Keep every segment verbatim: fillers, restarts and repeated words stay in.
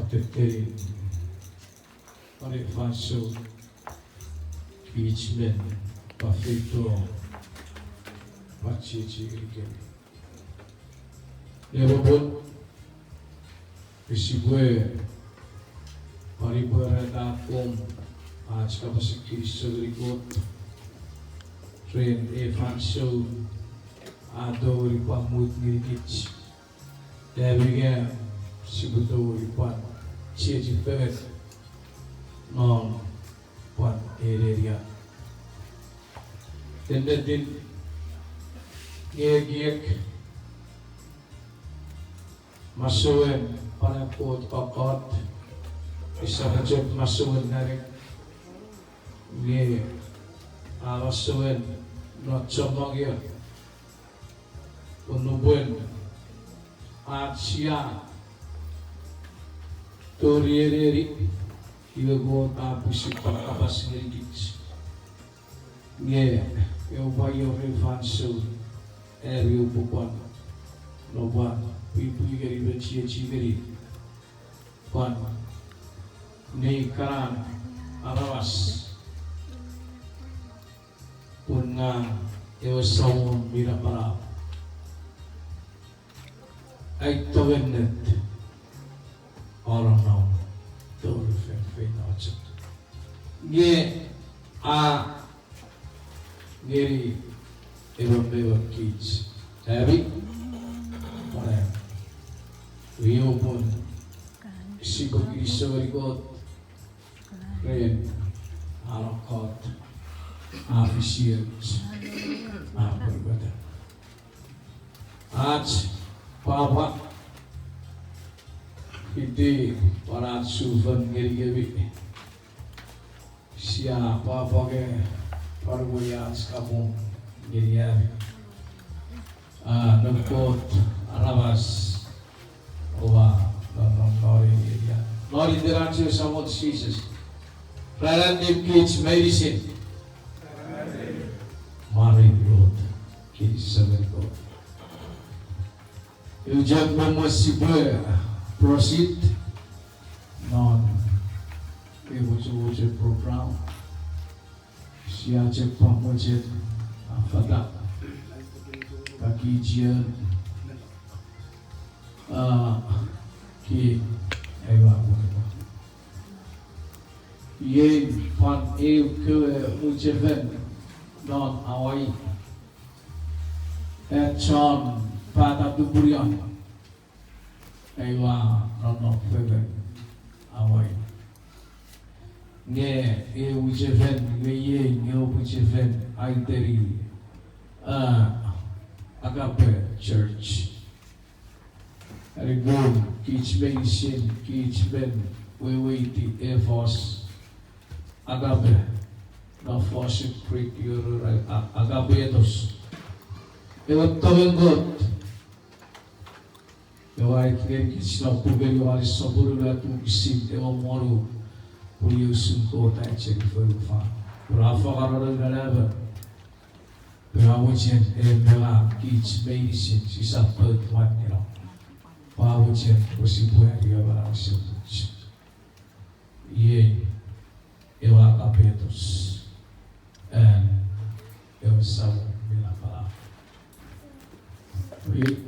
Tetenin are fansoun kich men pwan feito pwan chiechi ngenikem. Nepopun, sipwe pwan ipwe reta akkom ach kapasen kinisou ngeni Kot ren ei fansoun a tongeni pwan mut ngenikich. Ami nge sipwe tongeni pwan chiechi fengen non pwan ei nenia ennetin nge ekiek, masouen pwan kokkot, esap chok masouen nanek, nge a masouen non chommong ier. Pun nupwen ach sia tori ei neni, iwe Kot a pwisin pwan kapas ngenikich. Nge ewe pwan ior ei fansoun, ami oupwe pwan, no pwan pwipwi ngeni me chiechi ngeni pwan nei kanan aramas, pun ngang ewe Samon mi Napanap, ai tong ennet a nonnom tori feinfeino chok. Nge a ngeni emon me emon kich ami, pwan, iwe pun sipwe kinisou ngeni Kot ren an Kot a fisioch, a pwepweta ach pwapwa. Iti pwan ach sufon ngenikemi. Sia pwapwa nge pwan uwei ach kapong ngeni ami. A, non Kot aramas oua nonnom non ei area, non iten ach Samon Jises, ran annim kich meinisin. Mari Kot, kinisou ngeni Kot. Iwe chok me mwen sipwe proceed non ei mochomochen program, sia chok pwan mochen afata kakichian, a, ki, aiwa, aiwa. Iei pwan eu kewe mwichefen non Hawaii, e chon pata tupurion, aiwa, nonnom fengen Hawaii. Nge ewe mwichefen, nge iei nge ewe mwichefen a iteni, a, Agape Church. Are pun kich meinisin, kich men weweiti ei fos Agape, non fosun Greek iwe a-, agapetos. Ewe tongen Kot. Ewe a aiti ngenikich non puken Joanes sopun unungat wokisin engon me wonu, pun iei usun Kot a echeni fonufan, pun a fangano Noun we Anaemon, pwe a mochen en me ngang kich meinisin sisap pout mwanino, pwe a mochen pwe sipwe ani ewe manau esemuch. Iei ewe agapetos an ewe Samon mi Napanap.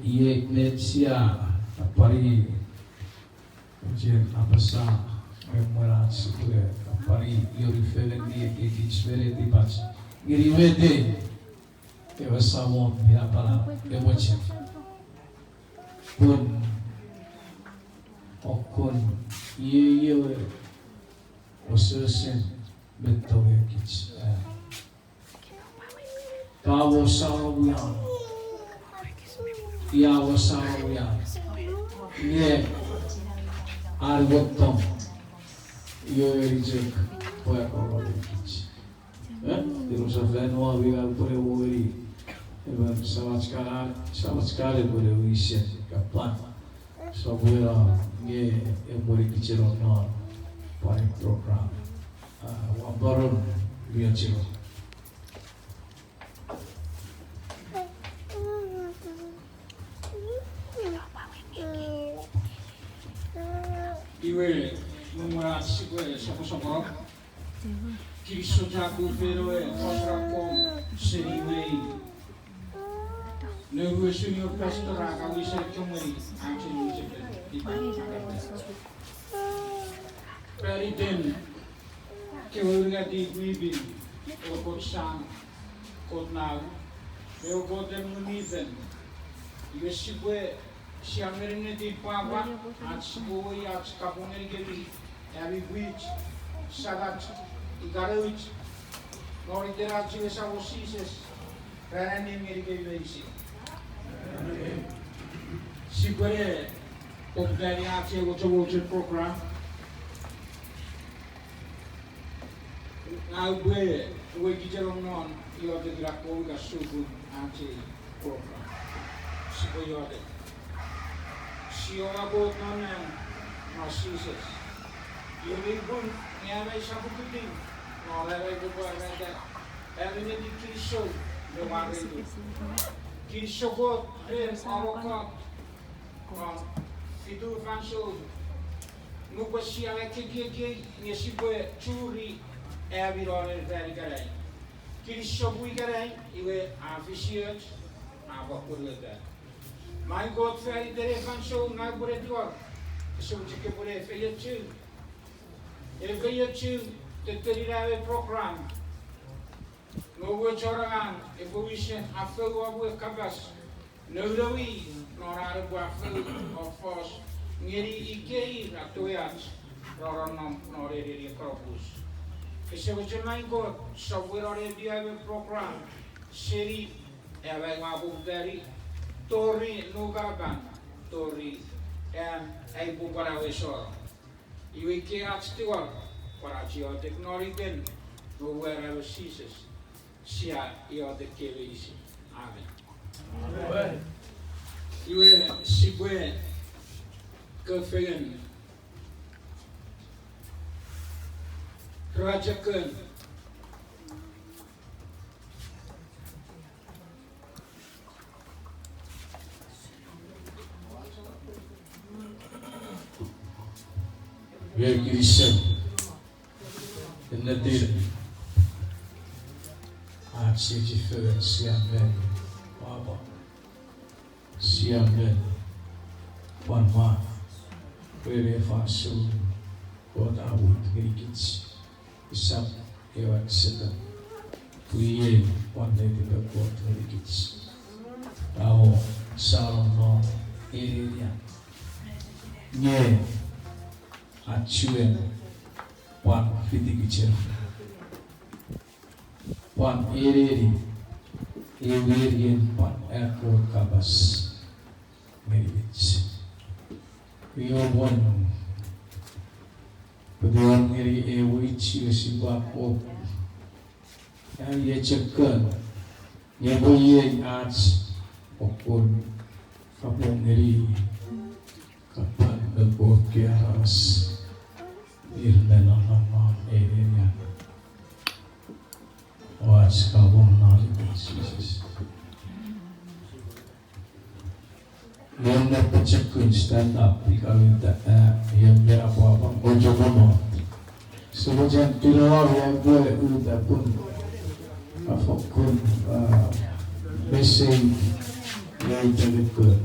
Iei met sia pwari, mochen apasa, me mwen ach sipwe pwari ioni fengen ngeni ekkewe kich me netipach ngeni met ewe Samon mi Napanap e mochen. Pun fokkun iei ewe wesewesen met tongei kich, a, ka wosano wian, ia wosano wian, nge an we tong, iwe ngeni chok pwe a korori kich. E, tirusafan ua mi ngang upwene wori, emon samach kana, samach kana epwene wisen kapwan sopweno nge emweni kicheno non pwan ei program. A, ua poron mi ochino. Iwe, mwen ach sipwe soposopono, kinisou chapur ren ewe fos ra kon seni wei. Nouwisen ewe pastor a kan wisen chomweni ach ei mwichefen. Iwe, fan iten kewe unungat mi pin, ewe Kot Sam, Kot Nau, ewe Kot en Ngun mi Fel. Iwe sipwe, sia menineti pwapwa ach sipwe wei ach kapong ngenikemi, ami pwich, samach, ika nouch, non iten ach we Samon Jises, ran annim ngenikemi meinisin. Sipwe ne poputani ach ei mochomochen program. Ngang upwe, upwe kicheno non iotek ina kon ika sukun ach ei program. Sipwe iotek. Jiowa Kot non nang, non Jises. Iwe mi pung nge ami sipwe kutting, non ami kopwe amata, ami neti kinisou me mwareituk. Kinisou Kot ren amo Kot non fitu fansoun. Nupwen sia ekkekieki nge sipwe churi ami non ei fan ikenai. Kinisou pwe ikenai iwe a fisioch, a pwan pwonueta. Mai Kot, fan iten ei fansoun ngang upwe ne tingor, kose mochen kopwe ne efeiochu, efeiochu tettenin ewe program. Noum we chon angang epwe wisen afou om we kapas, nounoui non an epwe afou om fos ngeni ikei ra tongei ach ra nonnom non ei nenien kanapus. Kose mochen Maing Kot, sopweno non ei ewe program seni am aua poputani tori nukanapan, tori am aipwe pwan awesano. Iwe ikei ach tingor, pwan ach iotek non iten Noum we Jises, sia iotek kei meinisin. Amen. Iwe sipwe kofengen, ra chok kon Iwe kinisou. Ennetin ach sipwe fengen, sia men, pwapwa, sia men pwan mwan, pwe ewe fansoun Kot a mut ngenikich, esap ewe accident, pwe iei pwan netipen Kot ngenikich. Amo sa nom non ei nenien, nge ach chuen pwan fitikich, pwan ereni, ewe nenien pwan ekkoch kapas ngenikich. Iwe pwan, pwe tion ngeni ewe ichi we sipwe akkom, ai echekan, nge pwe iei ach fokkun kapong ngeni kapas me Kot kewe aramas, ir me nonnom non ei nenien. Ach kapong non iten Jises. Nge ne pochokun stand up ika uta, a, iei mi apwapwa, ochokono. Sipwe chok tiro, iei pwe uta pun a fokkun, a, message, iei uta likun.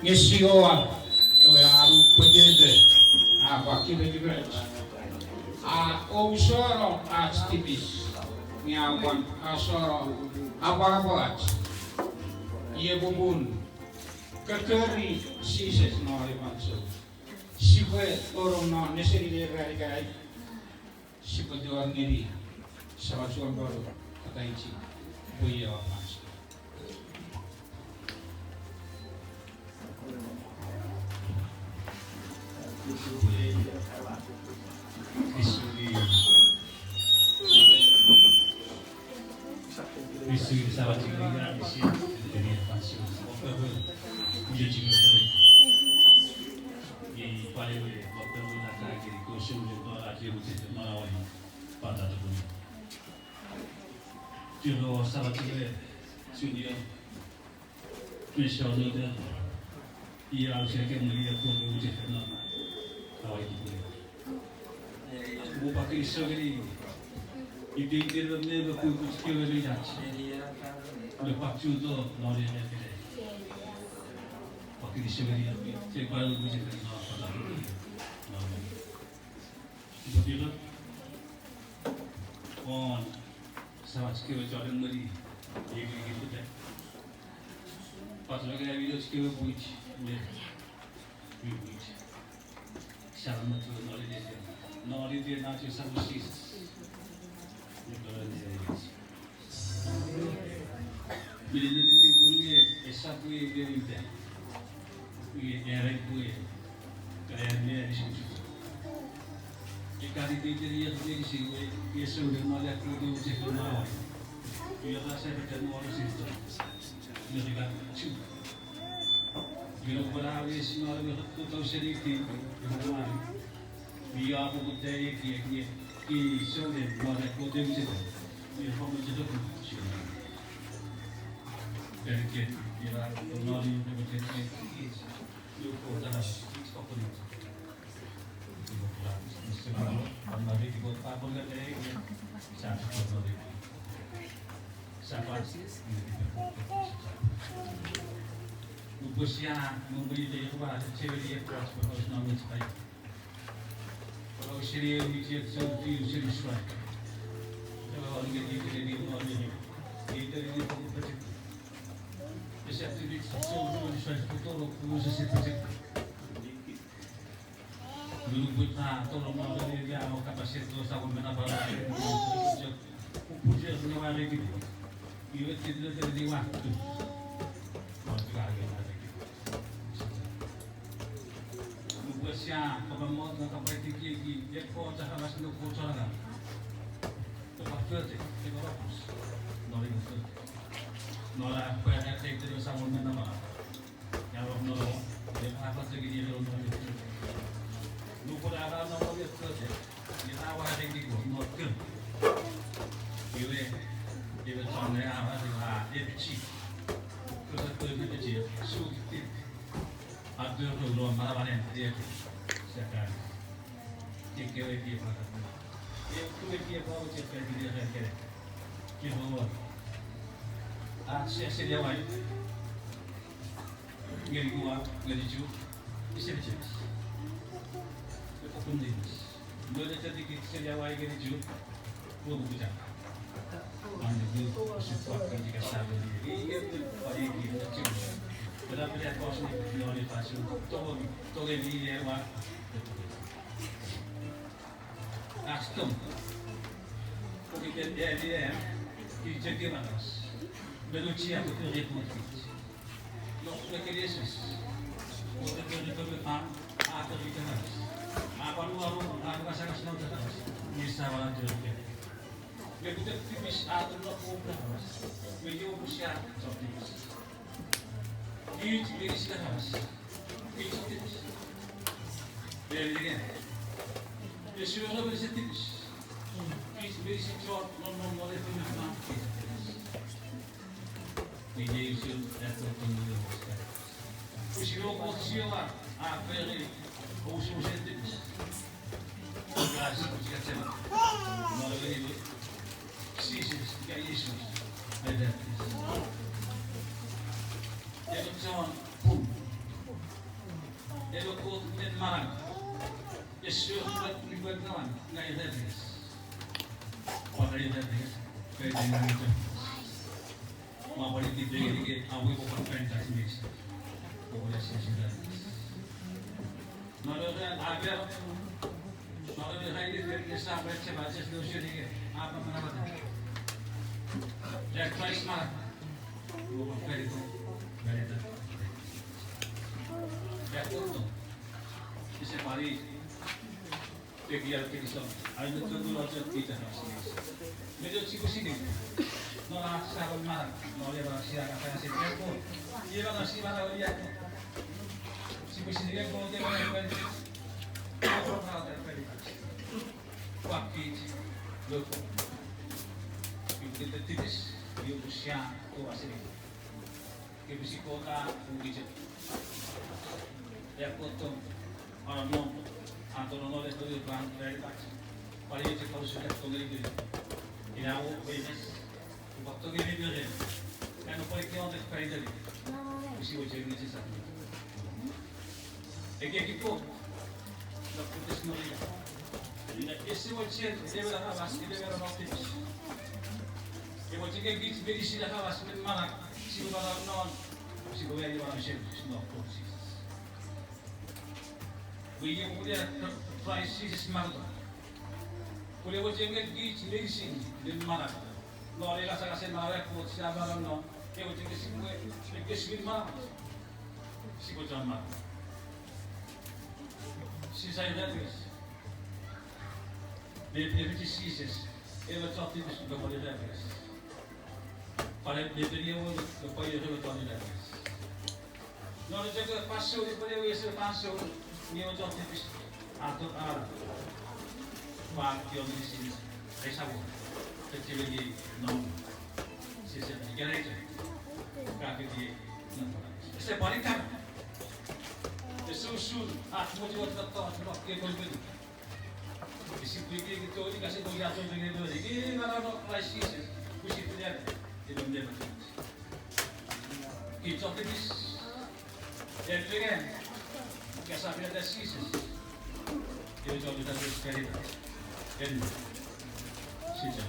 Nge Jiowa ewe a upwetete, a pwan kirekiroch, a ousano ach tipis, nge a pwan asano apwangapwangach. Iei popun, kokori Jises non ei fansoun. Sipwe tonong non neseninen ranin ikenai, sipwe tingor ngeni Samach won nang, ataichi, pwe io a fansoun. Junior, Michelle Luther, ia ause ke mwiria Kot we mwichefel non Hawaii kipwe. Upwe kinisou ngeni iteiten member me kukuch kewe me inach me pwan chuto non ei ran ikenai. Upwe kinisou ngeni, sipwe pwan mwichefel non pata, non upwe tiro won samach kewe chon emweni ei wik iteiten. Pwan chok ami nouch kewe pwich me mi pwich. Saram me chok non iteiten, non iteiten ach we Samon Jises. Minen netipei pun nge esap pwe ite, iwe era pwe ka ane isusu. Ika iteiten ier meinisin we, iwe souneng non ach we mwichefel non Hawaii, iwe ra sepetan won sister, iwe ra chu. Iwe nupwen a wes non ewe two thousand eighteen, iwe mwan, mi a poputa ekiek nge, i souneng non ach we mwichefel, iwe family church souneng. Dedicate, iwe a noni ewe church, iwe Kot a, it's company. Nupwen sia mumuta, epwe chechemeni ekkoch pwe kos non mwich kai. Pwe kos seni ewe mwich sou fiu seni Israel. Ewe ongeni kene ni moni. Ite ni pwe pechek. Esap tipis sou fiu Israel pwe toro pwe Moses pechek. Nupwen a tonong non ewe area o kapas eto Samon me Napanap, upwe chok ne warekiti. Iwe tit ne teni waktu. Nupwen sia pwan mot ne kapaititieki ekkoch aramas me ekkoch angang, epwe fete, epwe focus non ewe fete. Non ach pwe iteiten Samon me Napanap. Nupwen a no epichi, iwe a warekiti Kot non kem. Iwe, iwe chon ne a, iwe a epichi. Kose pwe epichi, suktik. A turu non manamanen epichi. Sekan. Kekewe kie pata. Kekewe kie pata, kekewe kie pata. Kekewe. A, se, se, ya, wai. Ngeni Guam, ngeni Chuuk, ise church. Epwe fokkun ninis. Mwen echetikin seni Hawaii ngeni Chuuk, pwe mukucha. Anne ku, sipwe ngeni ka sawe ni. Iei, iei, pwari ki, Chuuk. Pweda pweda kos ni, ni oni pasu, tongeni, tongeni ewa. Ach tong. Pokiten ewe, ewe, kicheki aramas. Me luchia pwe fori pun kich. Lo, me kelesis. Pokiten ewe, ewe, fan, a fori aramas. A pwan uaru, a pwan sakas non aramas. Ni sawa la teke. Me kute tipis a tun lo pun aramas. Me io pusia chon tipis. Kich meinisin aramas. Kich tipis. Eri nge, Jises a meinisin tipis. Kich meinisin chon nonnom non ewe fansoun kich tipis. Nge Jises a tongeni iotek. Pwisin Kot Jiowa a fori ousousen tipis. Jises, ika Jises. Ewe chon pung. Ewe Kot mi manau. Ese wor met nipwen nawan, ngang irapenges. Pwan irapenges. Pwe ngang irapenges. Ma pwan iti pengeni ke awe ko pwan kain tach mix. Ko pwan ese irapenges. Non ena aper, non ena aper, ina fen esa pwe ese pwan ese no seni ke, a pwan manauata. Jack Price ma. Ko pwan kain ito, kain ito. Jack Otto. Ese pwan i. Tekia tekiso, ai me tutu lo chok Peter Francis. Me chok sipwe sinei. Non ach sa pwan manau, non ewe sia ka fasi Kot. Ewe sia manau ia Kot. Sipwe sinei Kot ewe manau. Ewe manau ewe manau. Pwan kich, loko. Iwe kete tipis, iwe sia, ko asini. Ke pisi Kot a ukiche. Ea Kot tong, ara nom, a tonong non eto io pwan ren ach. Pwan io chok kausuk ea tongeni kiri. Ina wo weires, upwe tongeni kiri. Eno pwan ike on tek pwan iteri. Pisi wo chok ngiche sa. Ekieki Kot, na kutes no ina. Ina ese mochen, ewe aramas, ewe aramas tipis. Ewe mochen kich meinisin aramas, me manau, sipwe manau non, sipwe manau non, sipwe manau non Kot Jises. Pwe iei pwe Kraist Jises manau. Pwe ewe mochen kich meinisin, me manau. Non ena sakasen manau Kot sia manau non, ewe mochen kich sipwe, kich sipwe manau. Sipwe chon manau. Sisai irapenges. Nepenepichi Jises, ewe chon tipis, nge pwan irapenges. Pwan nepenepichi ewe, nge pwan ewe chon irapenges. Non chok fansoun, epwe ewe ese fansoun, nge ewe chon tipis, ato ara. Pwan kio meinisin, ai sa wo, kechemeni nom. Jises, ika reiche, ka fiti, nom. Ese pwan ika. Ese usun, ach mochiwot kato, ach mochiwot kepelpel. Isi pwe ike tongeni kase tongeni a tongeni nge tongeni. Ike nana no Kraist Jises, pwisin finian, epwe nima. Kich chon tipis, en fengen, kasa finata Jises. Ewe chon tipis kanita. En, Jises.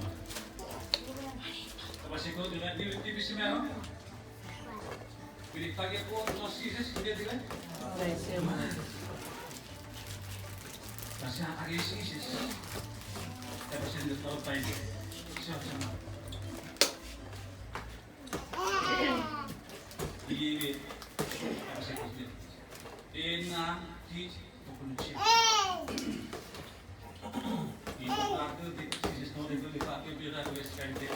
Kapas Kot, ina niwin tipis mano. Pili fage Kot non Jises, ina tile? Kasa ake Jises. Kapasen ne toro pain. Sio sama. Iwe, kapasen Kot ne. Ena kich pokun chie. Iwe, Jises non epwe fage pira wes kaite.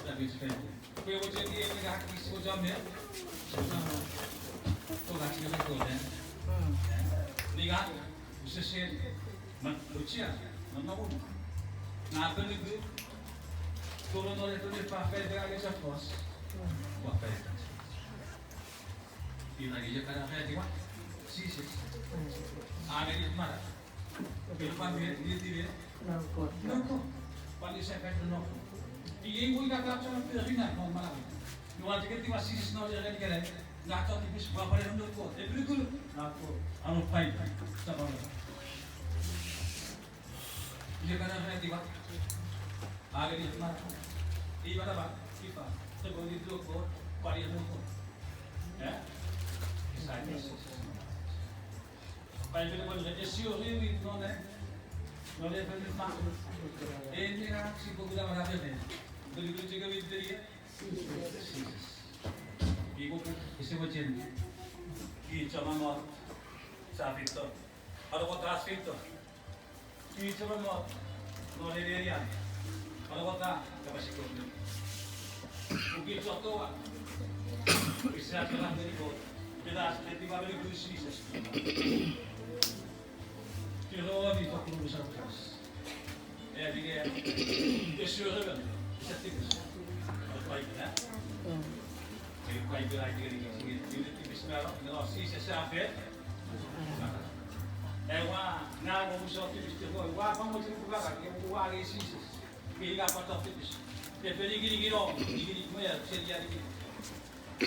That is fair. Pwe ewe cheni epwe kak is o chame. Tongach nge tone. Ni kak, usesen, man, luchia, man mawun. Nga penuku, toro nore tone pa fai pwe ake chafos. Wa fai. Ina iye kana fai tiwa. Jises. Ake ni mara. Pil pwan mi, mi tire. Noko. Noko. Pwan ni sekat noko. Iei wi ka ka chon pil rina mo mara. Ni wa tike tiwa Jises no le ren kele. Nga chon tipis wa pale noko. E pil kulu. Noko. Ano pai. Sapalo. Iye kana fai tiwa. Ake ni mara. Iwa taba. Ifa. Tebo ni noko. Pwan ni noko. Eh? Disciples. Paipel pwan ese wor ewe non, non ewe famini. Eni a sipwe kuna mana pene. Pwe ni kuchika mi pene. Jises. Iwe ese mochen. Ki chama mo. Sa fito. Aro ko ta fito. Ki chama mo. Non ena area. Aro ko ta, kapas Kot ne. Uki chotowa. Isa kala ne ko. Kila sa ne tiwa ne ku Jises. Kiro wa mi fokkun usa kas. E, dige. Ese wor emon. Ese tipis. Pai, e? E, pai, pai, pai, pai, pai, tipis mano, no, Jises a fen. E, wa, nga, mo, usa tipis, tipis, wa, pwan mo, tipis, wa, ke, wa, ke, Jises. Ke, ika, pwan, tipis. Ke, fen, ikini, ikini, no, ikini, mo, ya, se, ya, ikini. Ke,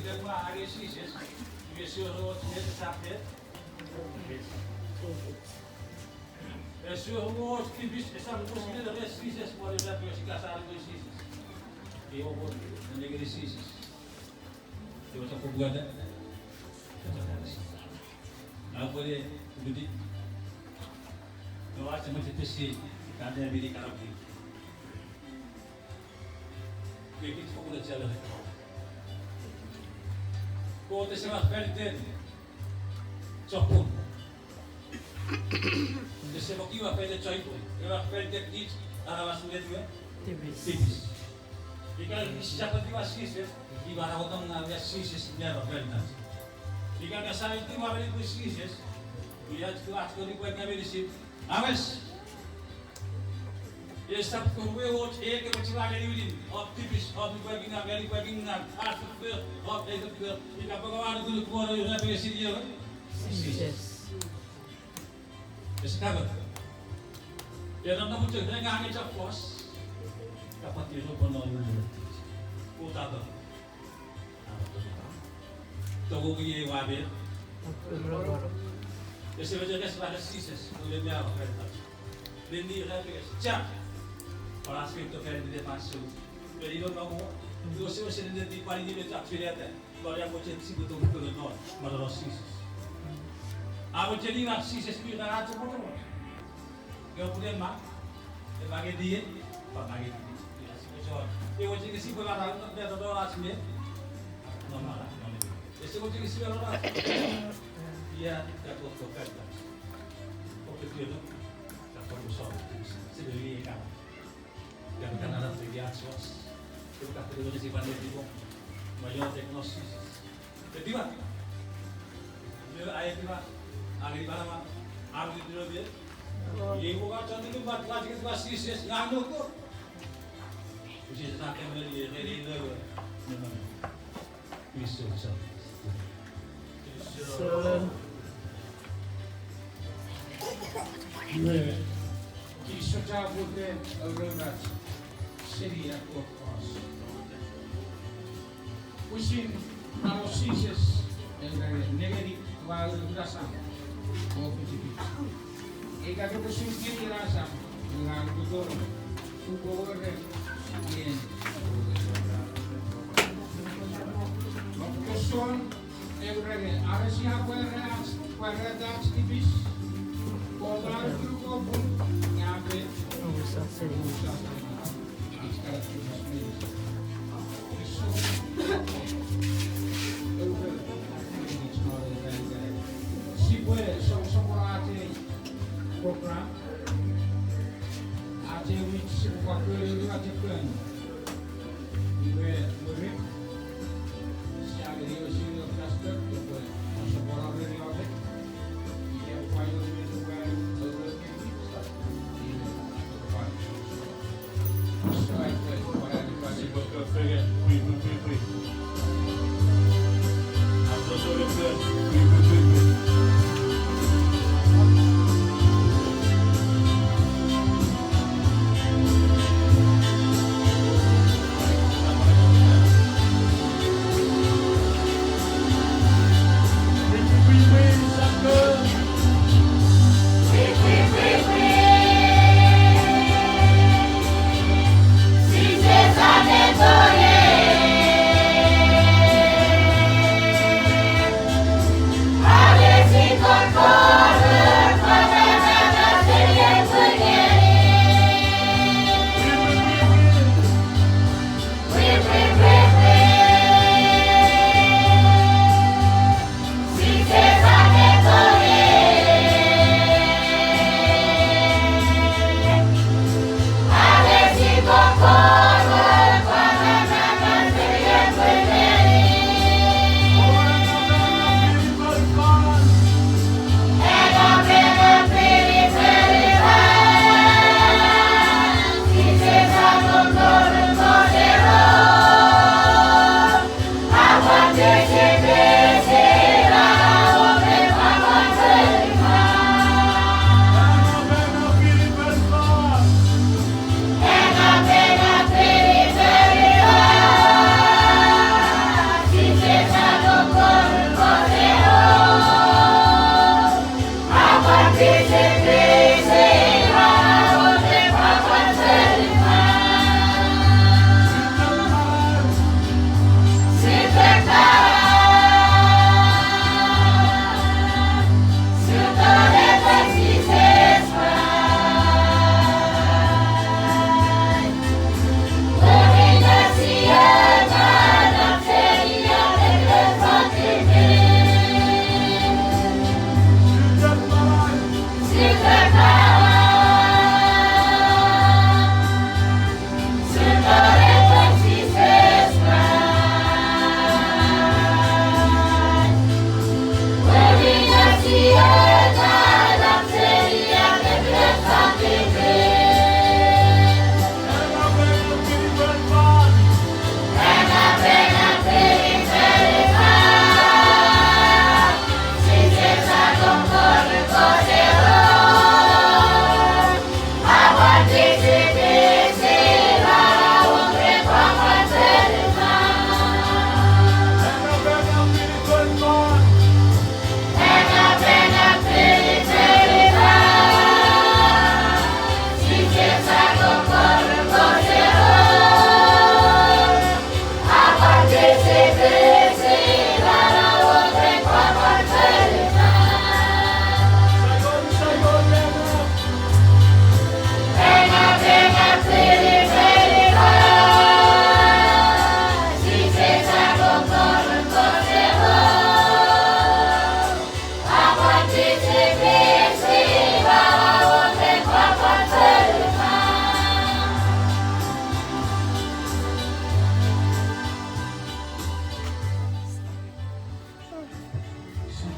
ke, wa, ke, Jises. Ke, se, ro, se, sa, ke. Ese wor tipis esap pwe sipwe ne Jises, pwan ina pwe sia kan sani Jises. Iwe pwe ne nengeni Jises. Iwe chok pwe pwata. Aupwene kuti. Iwe ach mochen pisi, kan ne mini karapi. Kekit fokkun echalo. Kot ese mak fan iten chopun. Ese mak etiwa fan iten chopun. Ewe mak fan iten kich, aramas met we? Tipis. Tipis. Ika sisap etiwa Jises, iwe ara otong na ia Jises mi a fan itach. Ika ka sa etiwa fan iten Jises, iwe ach kua ach kori pwe ka meinisin. Awes. Esap kopwe och, e, kopwe chiwa ngeni winin, op tipis, op nipwakingaw, ngeni pwakingaw, ach foffor, op ei foffor, ika pwe ka wan kunuk mono ira pwe senior. Jises. Ese kamo. Ena namuche, nge ngang echa fos. Kapati ro pwe no ru. Utato. Tongeni ei wa me. Ese mochen kes mane Jises, ule me awa fan itach. Neni ira pekes, cha. Paras me to fan ite pasu. Peni no namo. Iwe ese mochen neni pwan ime chok filata. Lori a mochen sipwe tongeni pele non, mano non Jises. A mochen ina Jises mi kan achomochomoch. Nge pun ema, ema nge die, pwan nge die. Ina sipwe chon. Ewe chike sipwe mano, ne to dorach me. No mano, no me. Ese mochen sipwe mano. Ia, ia kot ko kanta. Oke, tieno. Ka pwan uso. Sipwe mi kama. Ia, kana na fegi ach sos. Ika fegi lo si pwan etiwa. Ma iotek non Jises. Etiwa. Io, a etiwa. A ngeni panama. A ngeni tino bie. Iei mo ka chon tinu mat, mat etiwa Jises. Ngang no ko. Jises a kemeni, e, e, e, e, e, e. Kinisou chapur. Kinisou. Iwe, kinisou chapur ren ewe ach seni a Kot os. Pwisin amo Jises, e, nengeni wa ur kasam, o fichifich. Ika kopwe suk ngeni ena sam, ngang kutoro, uko were, ien. Koson, eurege, are sia pwere ach, pwere ach tipis, kota uruko pun, ngape, usa seni. Sipwe sopwosopwono ach ei program. Ach ei wik sipwe pwan kori ach ei plan. Iwe mwirin, sia ngeni ewe senior pastor epwe sopwosopwono ren iotek. Iwe pwan iotek.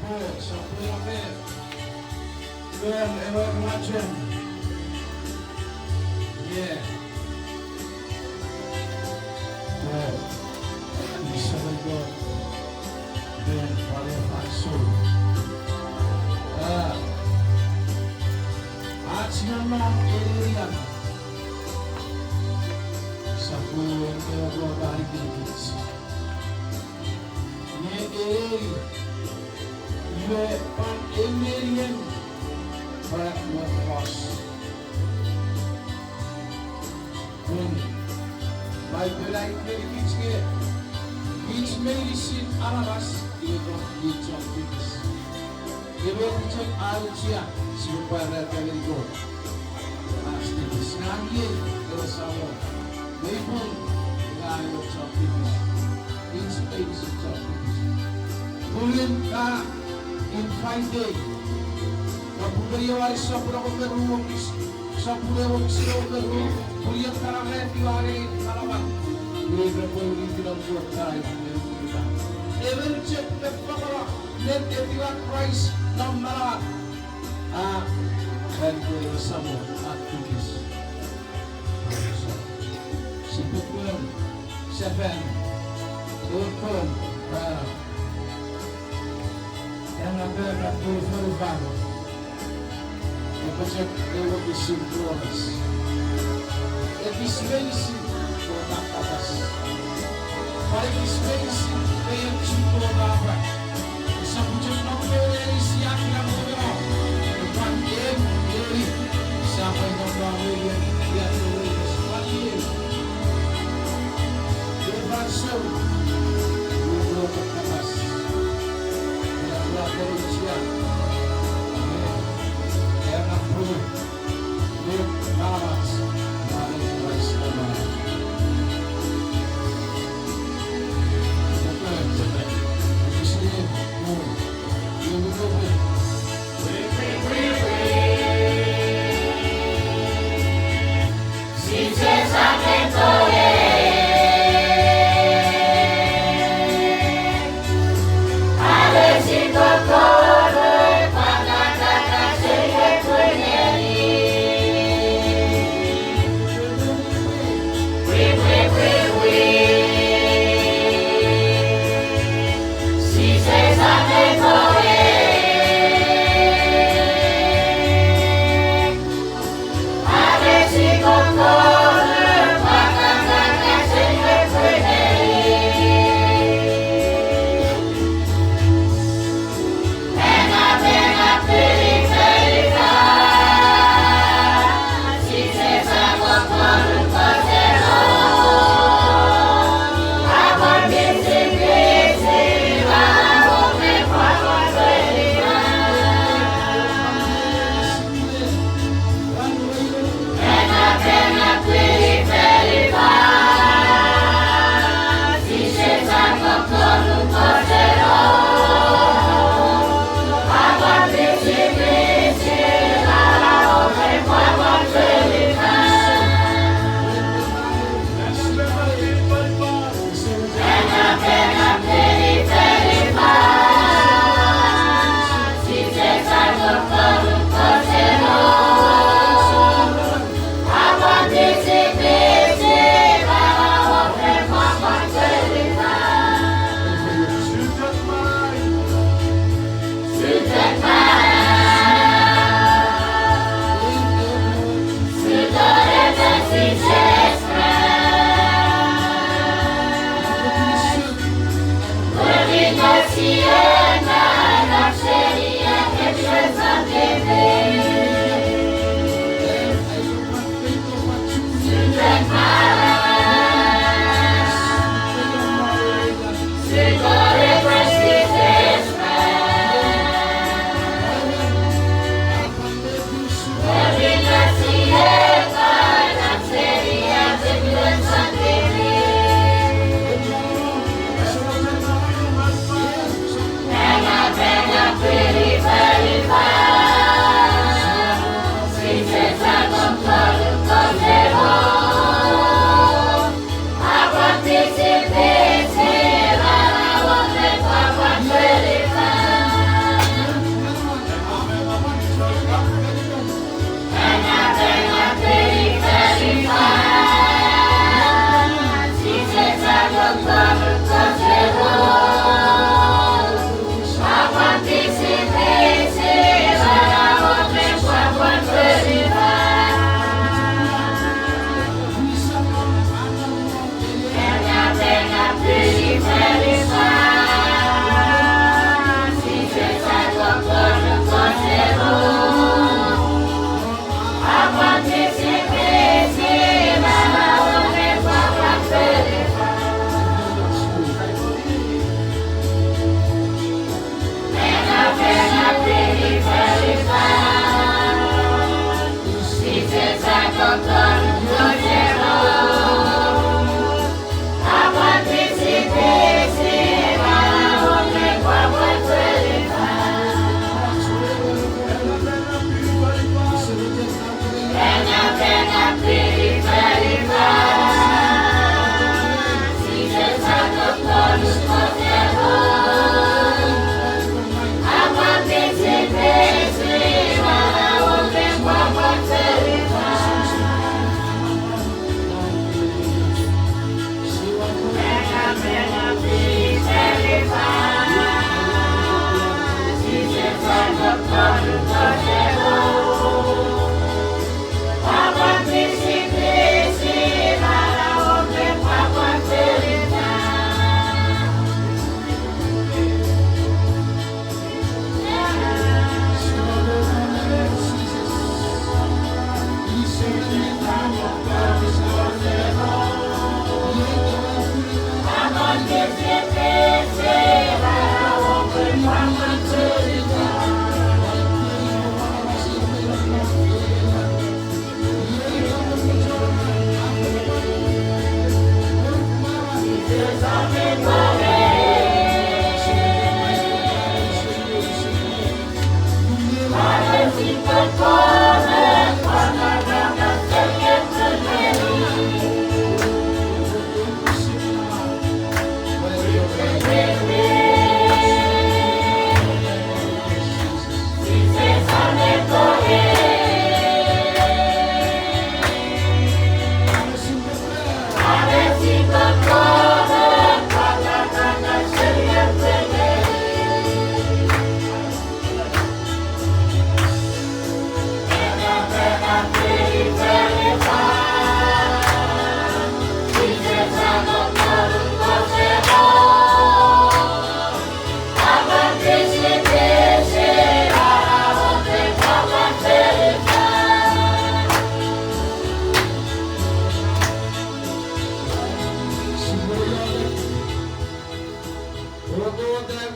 Sopweno me. Ren ewe mwachen. Ie. Ren. Isewe Kot. Ren pale fansoun. A. Ach nonnom enerian. Sopweno me ewe Kot a ngenikich. Nge ei, iwe pwan emon ien pwan wor fos. Pun Paipen a aitikich nge kich meinisin aramas iwe pwan kich chon tipis. Iwe kich chon auchea, sipwe pwarata ngeni Kot. Ach tipis. Ngang iei, ewe Samon. Mei pung, ngang ewe chon tipis. Kich meinisin chon tipis. Pun ka invite, ka pupeni ewe Jon sopun engon me ru wokisin, sopun ew wokisin engon me ru, pun ion kana ren iwe a angei kalaman. Pun repwe witinon Kot kana. Emon chok me fangeno, met etiwa Kraist non manauan. A, ren ewe Samon a tipis. Sipwe pwan sefan, ewe pwan, a, ena pwan a pwan fonufan. Epwe chok ewe wokisin Kot. Ekis meinisin Kot a kapas. Pwan ekis meinisin mei chok Kot a pwan. Esap chok nom me ren sia kina mwo meno. Pwan en eri. Sia pwan nom me ren ia to ren pwan en. Iwe fansoun. Iwe Kot a kapas. Ena pwan ren sia. Ena pwan.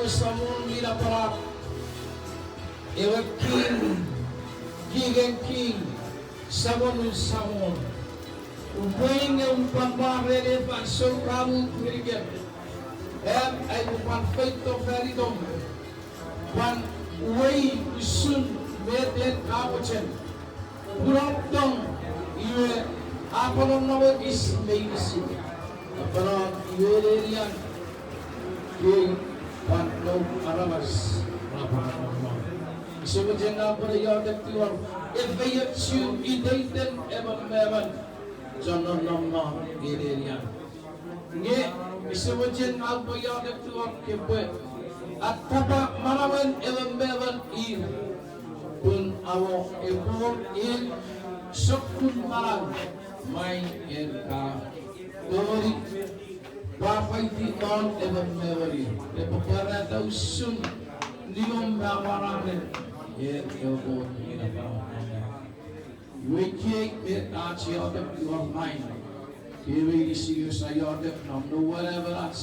Samon mi napanap, ewe King, King of King, Samonun samon. Upwe nge upwe pwan mwarei ne fansoun ra mut ngenikem. Am aipwe pwan feito fan itom, pwan uwei usun met en ka mochen. Pun a tong, iwe a pwan nonnom ekis meinisin. A pwan iwe nenian, kei pwan noum aramas, ra pwan nonnom. Ise mochen ngang upwe iotek tingor, efeiochu iteiten emon me emon chon nonnom non ei nenian. Nge ise mochen ngang upwe iotek tingor kepwe atapa manauen emon me emon ir, pun awo epwe wor en sokkun manau, mwain en ka tongeni pwapwaiti non emon me emon ir, epwe pwarata usun niom me amwararen ewe Kot mi napanap. Iwe iei met ach iotek tingor mwain. Kei meinisin sia iotek non noum we emon ach